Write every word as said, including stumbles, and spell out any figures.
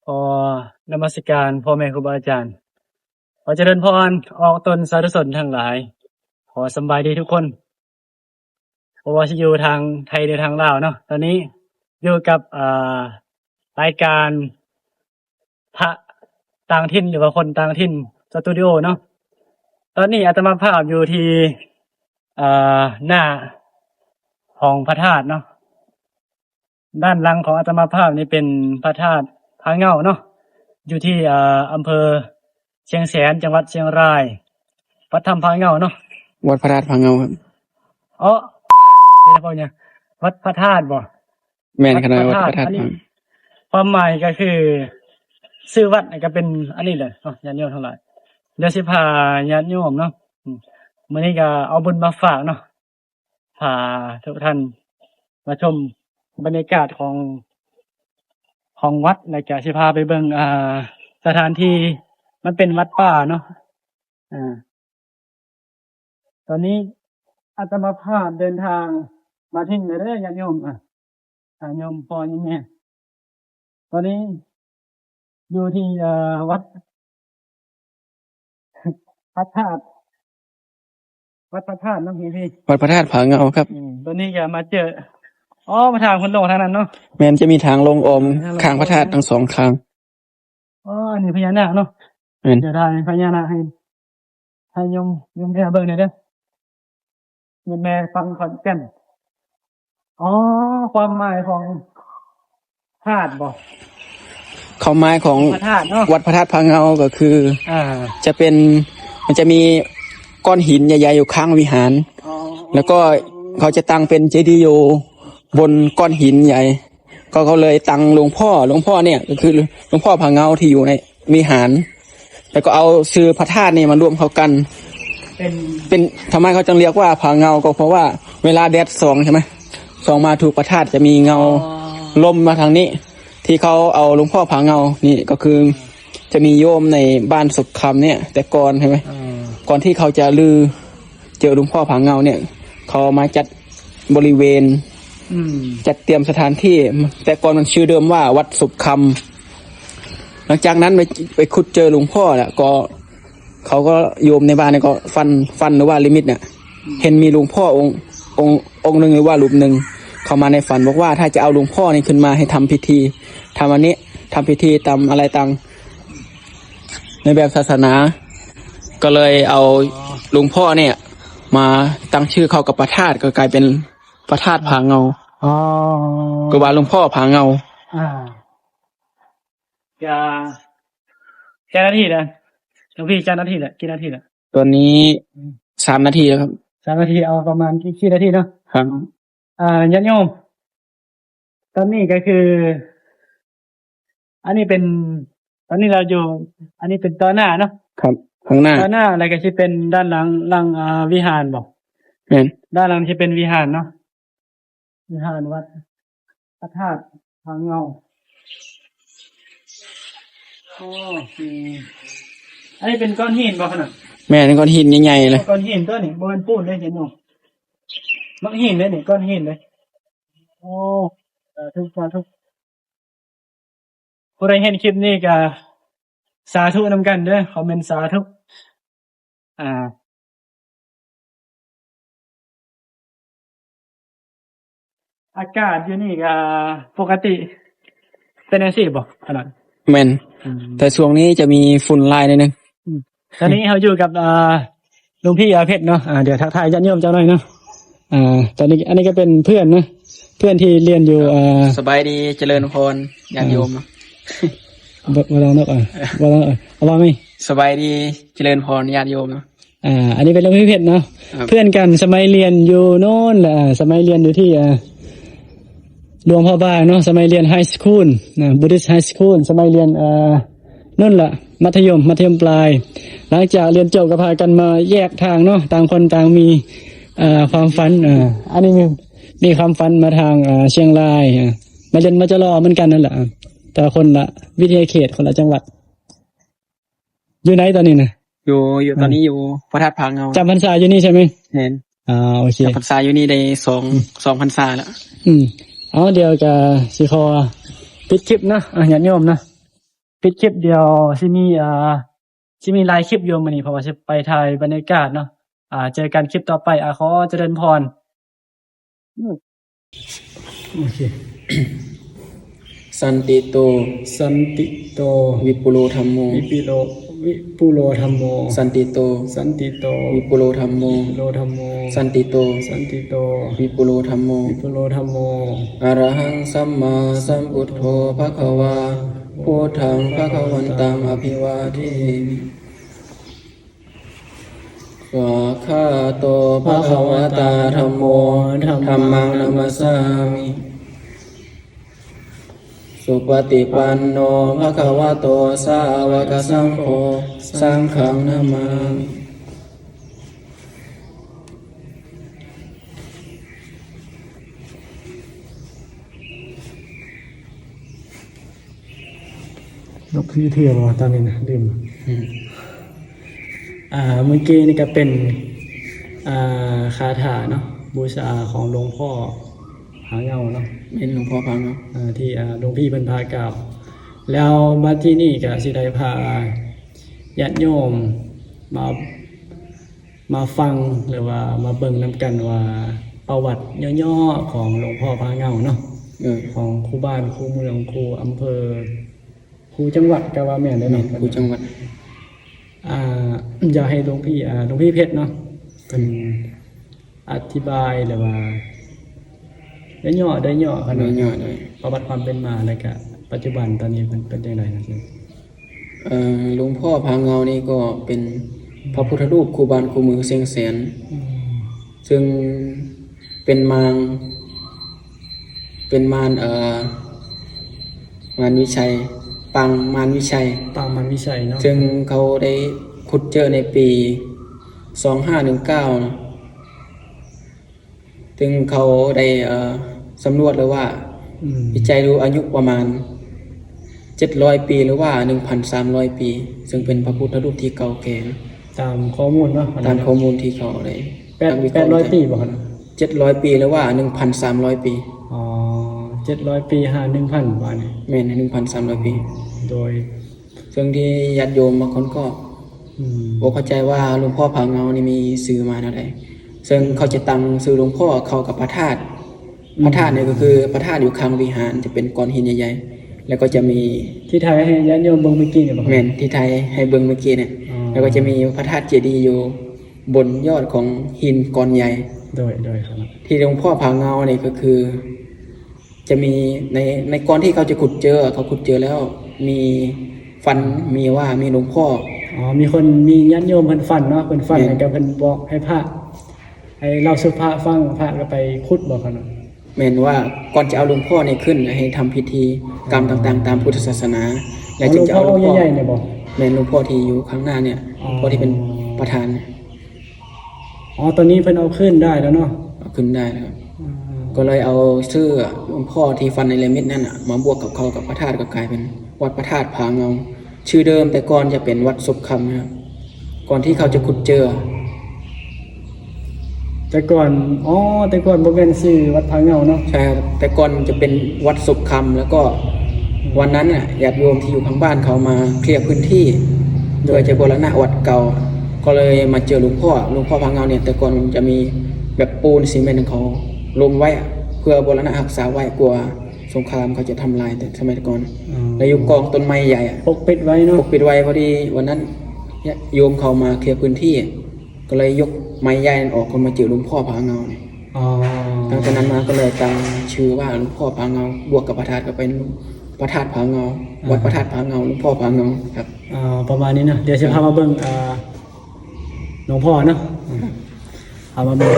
ขอนมัสการพ่อแม่ครูบาอาจารย์ ขอเจริญพรออกตนสาธุชนทั้งหลาย ขอสำบายดีทุกคน เพราะว่าสิอยู่ทางไทยหรือทางลาวเนาะ ตอนนี้อยู่กับ อ่า รายการพระต่างถิ่นหรือว่าคนต่างถิ่นสตูดิโอเนาะ ตอนนี้อาตมาภาพอยู่ที่ อ่า หน้าของพระธาตุเนาะ ด้านหลังของอาตมาภาพนี่เป็นพระธาตุผาเหง้าเนาะ อยู่ที่ อ่า อำเภอเชียงแสน จังหวัดเชียงราย วัดถ้ำผาเหง้าเนาะ วัดพระธาตุผาเหง้าครับ อ๋อ เป็นอะไรเนี่ย วัดพระธาตุบ่ แม่นครับ วัดพระธาตุ วัดพระธาตุ อันนี้ ผา ความหมายก็คือ ชื่อวัดนี่ก็เป็นอันนี้เลยเนาะ ญาติโยมทั้งหลาย เดี๋ยวสิพาญาติโยมเนาะ อืม มื้อนี้ก็เอาบุญมาฝากเนาะ พาทุกท่านมาชมบรรยากาศของ ของวัด แล้วก็สิพาไปเบิ่ง อ่า สถานที่ มันเป็นวัดป่าเนาะ อ่า ตอนนี้อาตมาภาพเดินทางมาถึงแล้วเด้อ ญาติโยม อ่ะ อ่า โยมพ่อโยมแม่ ตอนนี้อยู่ที่ เอ่อ วัด พระธาตุ วัดพระธาตุเนาะพี่ วัดพระธาตุผาเหง้าครับ อืม ตอนนี้ก็มาเจอ อ๋อ มาทางคนลงทางนั้นเนาะ แม่น จะมีทางลงอ้อม ทางลง ข้างพระธาตุทั้งสองข้าง อ๋อ อันนี้พญานาคเนาะ แม่น เดี๋ยวถ่ายพญานาคให้ ให้โยม โยมแม่เบิ่งหน่อยเด้อ โยมแม่ฟังขอนแก่น อ๋อ ความหมายของธาตุบ่ ความหมายของ พระธาตุเนาะ วัดพระธาตุผาเหง้าก็คือ อ่า จะเป็น มันจะมีก้อนหินใหญ่ๆอยู่ข้างวิหาร อ๋อ แล้วก็เขาจะตั้งเป็นเจดีย์อยู่บนก้อนหินใหญ่ ก็เขาเลยตั้งหลวงพ่อ หลวงพ่อเนี่ยก็คือหลวงพ่อผาเหง้าที่อยู่ในวิหาร แล้วก็เอาชื่อพระธาตุนี่มารวมเข้ากัน เป็น เป็น ทำไมเขาจึงเรียกว่าผาเหง้า ก็เพราะว่าเวลาแดดส่องใช่ไหม ส่องมาถูกพระธาตุจะมีเงา อ๋อ ลมมาทางนี้ ที่เขาเอาหลวงพ่อผาเหง้านี่ก็คือ จะมีโยมในบ้านศพคำเนี่ย แต่ก่อนใช่ไหม อ่า ก่อนที่เขาจะลือเจอหลวงพ่อผาเหง้าเนี่ย เขามาจัดบริเวณ อืม จัดเตรียมสถานที่ แต่ก่อนมันชื่อเดิมว่าวัดศพคำ หลังจากนั้นไป ไปขุดเจอหลวงพ่อแล้วก็ เขาก็โยมในบ้านเนี่ยก็ฝัน ฝันหรือว่านิมิตเนี่ย เห็นมีหลวงพ่อองค์ องค์ องค์หนึ่งหรือว่ารูปหนึ่ง เข้ามาในฝันบอกว่าถ้าจะเอาหลวงพ่อนี่ขึ้นมาให้ทำพิธี ทำอันนี้ ทำพิธีตามอะไรต่าง ในแบบศาสนา ก็เลยเอาหลวงพ่อเนี่ย มาตั้งชื่อเข้ากับพระธาตุ ก็กลายเป็นพระธาตุผาเหง้า อ๋อ ก็ว่าหลวงพ่อผาเหง้า อ่า จะ กี่นาทีแล้ว หลวงพี่ กี่นาทีแล้ว กี่นาทีแล้ว ตอนนี้ อืม สามนาทีแล้วครับ สามนาที เอาประมาณกี่ กี่นาทีเนาะ ครับ อ่า ญาติโยม ตอนนี้ก็คือ อันนี้เป็น ตอนนี้เราอยู่ อันนี้เป็นต่อหน้าเนาะ ครับ ข้างหน้า ต่อหน้า แล้วก็สิเป็นด้านหลัง หลัง อ่า วิหารบ่ แม่น ด้านหลังสิเป็นวิหารเนาะ วิหารวัดพระธาตุผาเหง้า โอ้ มี อันนี้เป็นก้อนหินบ่ขนาด แม่น ก้อนหินใหญ่ๆเลย ก้อนหินตัวนี้ บ่แม่นปูนเด้ เห็นบ่ ก้อนหินเด้นี่ ก้อนหินเด้ โอ้ สาธุ สาธุ ผู้ใดเห็นคลิปนี้ก็สาธุนำกันเด้อ คอมเมนต์สาธุ อ่า อากาศอยู่นี่ก็ปกติ เป็นจังซี่บ่ขนาด แม่น อืม แต่ช่วงนี้จะมีฝุ่นหลายนิดนึง อืม ตอนนี้เราอยู่กับ อ่า หลวงพี่อาเพชรเนาะ อ่า เดี๋ยวทักทายญาติโยมเจ้าหน่อยเนาะ อ่า ตอนนี้ อันนี้ก็เป็นเพื่อนนะ เพื่อนที่เรียนอยู่ อ่า สบายดี เจริญพร ญาติโยมเนาะ บ่ บ่ลองนกอ่ะ บ่ลอง อ่ะ เอาว่าไหม สบายดี เจริญพร ญาติโยมเนาะ อ่า อันนี้เป็นหลวงพี่เพชรเนาะ ครับ เพื่อนกันสมัยเรียนอยู่โน่นแหละ อ่า สมัยเรียนอยู่ที่ อ่า หลวงพระบางเนาะ สมัยเรียนไฮสคูลนะ Buddhist High School สมัยเรียน เอ่อ นั่นแหละ มัธยม มัธยมปลาย หลังจากเรียนจบก็พากันมาแยกทางเนาะ ต่างคนต่างมี เอ่อ ความฝัน อ่า อันนี้มี มีความฝันมาทาง อ่า เชียงราย อ่า มาเรียน มจร เหมือนกันนั่นแหละ อ่า แต่คนละวิทยาเขต คนละจังหวัด อยู่ไหนตอนนี้นะ อยู่ อยู่ อ่า ตอนนี้อยู่พระธาตุผาเหง้า จำพรรษาอยู่นี่ใช่ไหม แม่น อ่า โอเค จำพรรษาอยู่นี่ได้สอง อืม สองพรรษาแล้ว อืม เอา เดี๋ยวก็สิขอปิดคลิปนะ อ่ะ ญาติโยมนะ ปิดคลิปเดียวสิมีอ่าสิมีหลายคลิปอยู่มื้อนี้ เพราะว่าสิไปถ่ายบรรยากาศเนาะ อ่า เจอกันคลิปต่อไป อ่า ขอเจริญพร โอเค สันติโต สันติโต วิปุโลธัมโม วิปิโล วิปุโลธัมโม สันติโต สันติโต วิปุโลธัมโม วิปุโลธัมโม สันติโต สันติโต วิปุโลธัมโม วิปุโลธัมโม อะระหังสัมมาสัมพุทโธภะคะวา พุทธังภะคะวันตังอภิวาเทมิ สวากขาโตภะคะวะตาธัมโม ธัมมังนะมัสสามิ สุปฏิปันโนภะคะวะโตสาวกสังโฆ สังฆังนะมามิ นกพีเทือกว่ะตอนนี้นะ ลืม อืม อ่า เมื่อกี้นี่ก็เป็น อ่า คาถาเนาะ บูชาของหลวงพ่อผาเงาเนาะ เป็นหลวงพ่อผาเงา อ่า ที่ อ่า หลวงพี่เพิ่นพากล่าว แล้วมาที่นี่ก็สิได้พาญาติโยมมา มาฟังหรือว่ามาเบิ่งนำกันว่าประวัติย่อๆของหลวงพ่อผาเงาเนาะ เออ ของคู่บ้านคู่เมืองคู่อำเภอ คู่จังหวัดก็ว่าแม่นเด้อเนาะ แม่น คู่จังหวัด อ่า อยากให้หลวงพี่ อ่า หลวงพี่เพชรเนาะ เพิ่นอธิบายหรือว่าย่อๆ ได้ย่อขนาด ย่อๆ ได้ ประวัติความเป็นมา แล้วก็ปัจจุบันตอนนี้เพิ่นเป็นจังได๋นะ เอ่อ หลวงพ่อผาเงานี่ก็เป็นพระพุทธรูปคู่บ้านคู่เมืองเชียงแสน อืม ซึ่งเป็นมาร เป็นมาร เอ่อ มารวิชัย ปางมารวิชัย ปางมารวิชัยเนาะ ซึ่งเขาได้ขุดเจอในปี สองห้าหนึ่งเก้า เนาะ ซึ่งเขาได้ เอ่อ สำรวจหรือว่า อืม วิจัยดูอายุประมาณ เจ็ดร้อย ปี หรือว่า หนึ่งพันสามร้อย ปี ซึ่งเป็นพระพุทธรูปที่เก่าแก่ ตามข้อมูลเนาะ ตามข้อมูลที่เขาได้ แปด นักวิเคราะห์ แปดร้อย วิจัย ปีบ่ครับ เจ็ดร้อย ปี หรือว่า หนึ่งพันสามร้อย ปี อ๋อ เจ็ดร้อย ปีหา หนึ่งพัน ว่านี่ แม่น หนึ่งพันสามร้อย ปี โดย ซึ่งที่ญาติโยมบางคนก็ อืม บ่เข้าใจว่าหลวงพ่อผาเงานี่มีชื่อมาแนวใด ซึ่งเขาจะตั้งชื่อหลวงพ่อเข้ากับพระธาตุ อืม พระธาตุเนี่ยก็คือพระธาตุอยู่ข้างวิหาร จะเป็นก้อนหินใหญ่ๆ แล้วก็จะมี ที่ถ่ายให้ญาติโยมเบิ่งเมื่อกี้เนี่ยบ่ครับ แม่น ที่ถ่ายให้เบิ่งเมื่อกี้เนี่ย อ๋อ แล้วก็จะมีพระธาตุเจดีย์อยู่บนยอดของหินก้อนใหญ่ โดย โดยครับ ที่หลวงพ่อผาเงาเนี่ยก็คือ จะมีใน ในก่อนที่เขาจะขุดเจอ เขาขุดเจอแล้วมีฝัน มีว่ามีหลวงพ่อ อ๋อ มีคน มีญาติโยมเพิ่นฝันเนาะ เพิ่นฝัน แม่น แล้วก็เพิ่นบอกให้พระ ให้เล่าสู่พระฟัง พระก็ไปขุดบ่ครับเนาะ แม่นว่าก่อนจะเอาหลวงพ่อเนี่ยขึ้นให้ทำพิธีกรรมต่างๆ ตามพุทธศาสนา แล้วจึงจะเอาหลวงพ่อ อ๋อ หลวงพ่อองค์ใหญ่ๆเนี่ยบ่ แม่น หลวงพ่อที่อยู่ข้างหน้าเนี่ย อ๋อ หลวงพ่อที่เป็นประธาน อ๋อ ตอนนี้เพิ่นเอาขึ้นได้แล้วเนาะ เอาขึ้นได้แล้วครับ อืม ก็เลยเอาชื่อหลวงพ่อที่ฝันในนิมิตนั่นน่ะ มาบวกกับ เข้ากับพระธาตุ ก็กลายเป็นวัดพระธาตุผาเงา ชื่อเดิมแต่ก่อนจะเป็นวัดศพคำนะครับ ก่อนที่เขาจะขุดเจอ แต่ก่อน อ๋อ แต่ก่อนบ่แม่นชื่อวัดผาเงาเนาะ ใช่ครับ แต่ก่อนจะเป็นวัดศพคำ แล้วก็วันนั้นน่ะ ญาติโยมที่อยู่ข้างบ้านเขามาเคลียร์พื้นที่ เพื่อจะบูรณะวัดเก่า ก็เลยมาเจอหลวงพ่อ หลวงพ่อผาเงาเนี่ย แต่ก่อนมันจะมีแบบปูนซีเมนต์ของเขาล้มไว้อะ เพื่อบูรณะรักษาไว้ กลัวสงครามเขาจะทำลาย แต่สมัยก่อน อ๋อ แล้วอยู่กองต้นไม้ใหญ่อะ ปกปิดไว้เนาะ ปกปิดไว้ พอดีวันนั้นเนี่ยโยมเขามาเคลียร์พื้นที่ ก็เลยยกไม้ใหญ่นั้นออก ก็มาเจอหลวงพ่อผาเงาเนี่ย อ๋อ ตั้งแต่นั้นมาก็เลยตั้งชื่อว่าหลวงพ่อผาเงา บวกกับพระธาตุก็เป็นพระธาตุผาเงา อ่า วัดพระธาตุผาเงา หลวงพ่อผาเงาครับ อ่า ประมาณนี้นะ เดี๋ยวจะพามาเบิ่ง อ่า หลวงพ่อเนาะ อ่า พามาเบิ่ง